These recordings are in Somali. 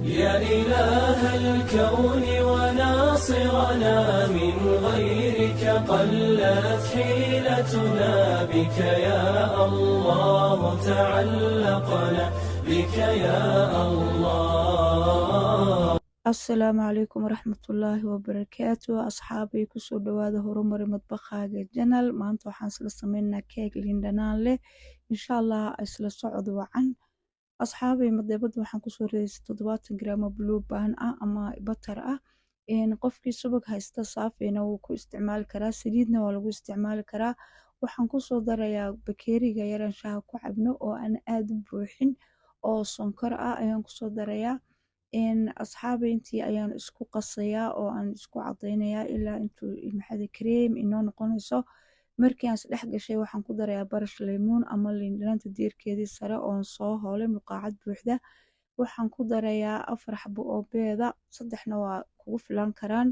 يا إله الكون وناصرنا، من غيرك قلت حيلتنا. بك يا الله تعلقنا، بك يا الله. Asalaamu calaykum waraxmatullaahi wabarakaatu. Asxaabay, kusoo dhawaada Horumari Madbaqaaga channel. Maanta waxaan isla sameynaa keeg liin dhanaan leh, insha Allah. Isla socod wacan, asxaabay. Madeebada waxaan kusoo ridaysay 70 gram oo Blue Band ah ama butter ah. Qofkii subag haysta saafina wuu ku isticmaali karaa, saliidna waa lagu isticmaali karaa. Waxaan kusoo darayaa bakeeriga yaran shaaha ku cabno oo aan aada u buuxin oo sonkor ah ayaan kusoo darayaa. Asxaabay, intii ayaan isku qasayaa oo aan isku cadaynayaa ilaa intuu maxada cream inoo noqonayso. Markii aan isdhex gashay, waxaan ku darayaa barash laymuun ama liin dhanaanta diirkeedii sare oon soo hoolay, muqaacad buuxda. Waxaan ku darayaa afar xabo oo beeda, saddexna waa kugu filan karaan.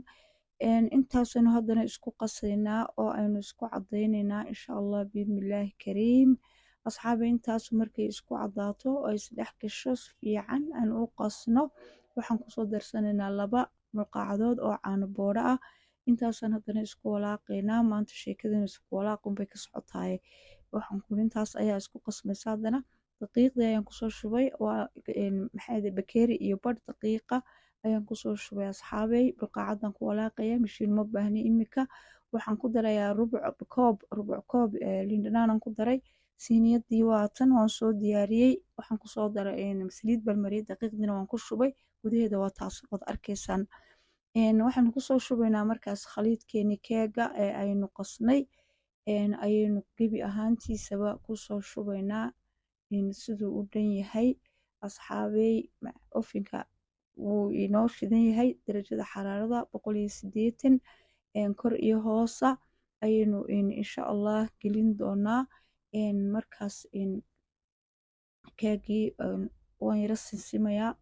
Intaasaynu haddana isku qasaynaa oo aynu isku cadaynaynaa, insha Allah, biidnillaahi kariim. Asxaabi, intaas markay isku cadaato oo ay isdhex gasho, si fiican aan u qasno, waxaan kusoo darsanaynaa 2 mulqaacadood oo caano boodho ah. Intaasaan haddana isku walaaqaynaa. Maanta sheekadana isku walaaqunbay ka socotaaye. Waxaan ku intaas ayaa isku qasmaysa. Haddana daqiiqdii ayaan kusoo shubay, waa maxaa, bakeeri iyo badh daqiiqa ayaan kusoo shubay, asxaabey. Bulqaacadan ku walaaqaya, mashiin ma baahni imika. Waxaan ku darayaa rubuc koob, rubuc koob liin dhanaan ku daray. Siiniyadii waa tan, waan soo diyaariyey. Waxaan kusoo daray saliid balmariyay, daqiiqdiina waan ku shubay gudaheeda, waa taas, waad arkaysaan. Waxaanu kusoo shubaynaa markaas khaliidkeeni keega ee aynu qasnay ayaynu gebi ahaantiisaba kusoo shubaynaa siduu u dhan yahay. Asxaabey, ovenka wuu inoo shidan yahay, darajada xaraarada 180, kor iyo hoosa ayaynu insha Allah gelin doonaa. Markaas keegii waan yara sinsimayaa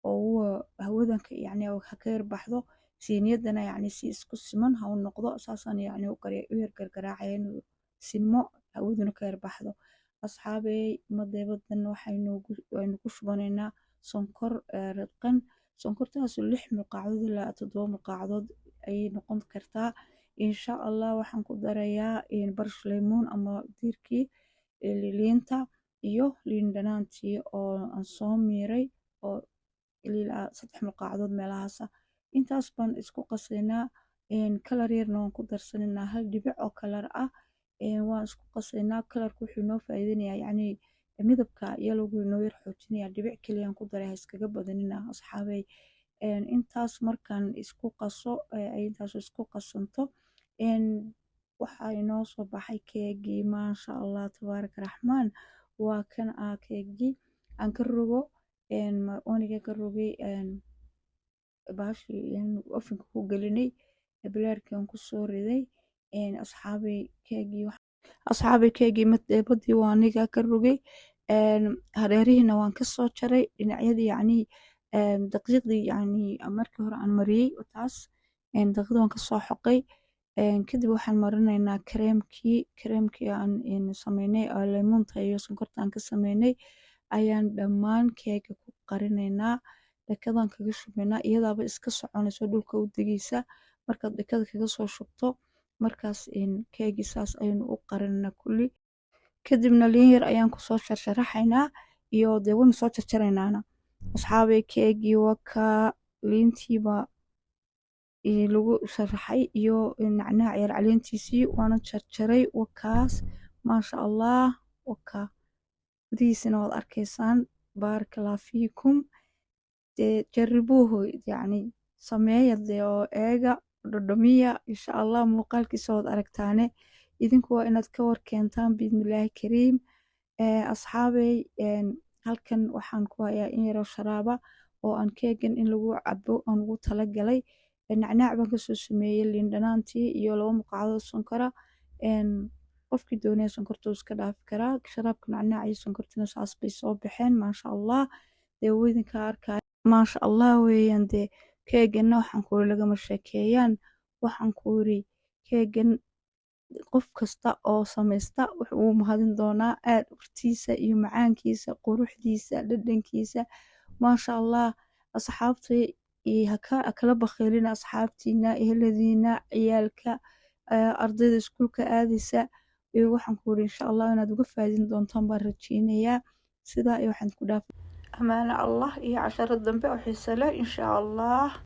oo hawadanka yacni ha ka yar baxdo siiniyadana, yacni si isku siman ha u noqdo. Saasaan yacni u yar gargaraacaya inuu sinmo, hawaduna ka yar baxdo. Asxaabey, madeebadan waxaynu ku shubanaynaa sonkor radqan. Sonkortaas 6 mulqaacadood ilaa 7 mulqaacadood ayay noqon kartaa, insha Allah. Waxaan ku darayaa barash laymuun ama diirkii liinta iyo liin dhanaantii oo aan soo miiray oo ilaa 3 mulqaacadood meelahaasa. Intaas baan isku qasaynaa. Color yarna waan ku darsanaynaa, hal dhibic oo color ah. Waan isku qasaynaa. Colorku wuxuu inoo faa'iideynayaa, yacni midabka yellowgu inoo yar xoojinaya. Dhibic keliyaan ku daray, ha iskaga badanina, asxaabey. Intaas markaan isku qaso, ay intaas isku qasanto, waxaa inoo soo baxay keegii. Maasha Allah, tabaaraka raxmaan. Waa kan ah keegii aan ka rogo, oniga ka rogay bahashii ovenka ku gelinay, bilaarkii aan kusoo riday. Asxaabey, keegii, asxaabey, keegii madeebadii waa aniga ka rogay. Hareerihiina waan kasoo jaray, dhinacyadii, yacni daqiiqdii, yacni markii hore aan mariyey taas daqiiqdii waan kasoo xoqay. Kadib waxaan marinaynaa kareemkii. Kareemkii aan sameynay oo laymuunta iyo sonkorta aan ka sameynay ayaan dhammaan keega ku qarinaynaa, dhakadan kaga shubaynaa. Iyadaaba iska soconayso, dhulka u degeysa markaad dhakada kaga soo shubto. Markaas keegii saas ayaynu u qarinaynaa kulli. Kadibna liin yar ayaan kusoo sharsharaxaynaa iyo dee waynu soo jarjaraynaana. Asxaabay, keegii wakaa, liintiiba lagu sharaxay iyo nacnaac yar caleentiisii, waana jarjaray. Wakaas, maasha Allah, wakaa gudihiisana waad arkaysaan. Baaraka Allah fiikum. Dee jaribuuhu, yacni sameeya dee oo eega, dhadhamiya, insha Allah. Muuqaalkiisa waad aragtaane, idinku waa inaad ka war keentaan, biidnillaahi kariim. Asxaabey, halkan waxaan ku hayaa in yaroo sharaaba oo aan keegan in lagu cabo aan ugu talagalay. Nacnaac baan kasoo sameeyey, liin dhanaantii iyo 2 muqaacadood sonkora. Qofkii doonaya sonkorta wuu iska dhaafi karaa. Sharaabka nacnaac iyo sonkortina saas bay soo baxeen, maasha Allah. Dee weydinka arkaya, maasha Allah weeyaan. Dee keeganna waxaan ku iri lagama sheekeeyaan. Waxaan ku iri keegan qof kasta oo samaysta wuxuu u mahadin doonaa aad urtiisa iyo macaankiisa, quruxdiisa, dhadhankiisa, maasha Allah. Asxaabta ha kala bakhaylina asxaabtiina, eheladiina, ciyaalka, ardayda iskuulka aadaysa. Iyo waxaan ku yiri, insha Allah inaad uga faa'iidin doontaan baan rajeynayaa. Sidaa iyo waxaan ku dhaafay amaano Allah iyo casharo dambe oo xiiso leh, insha Allah.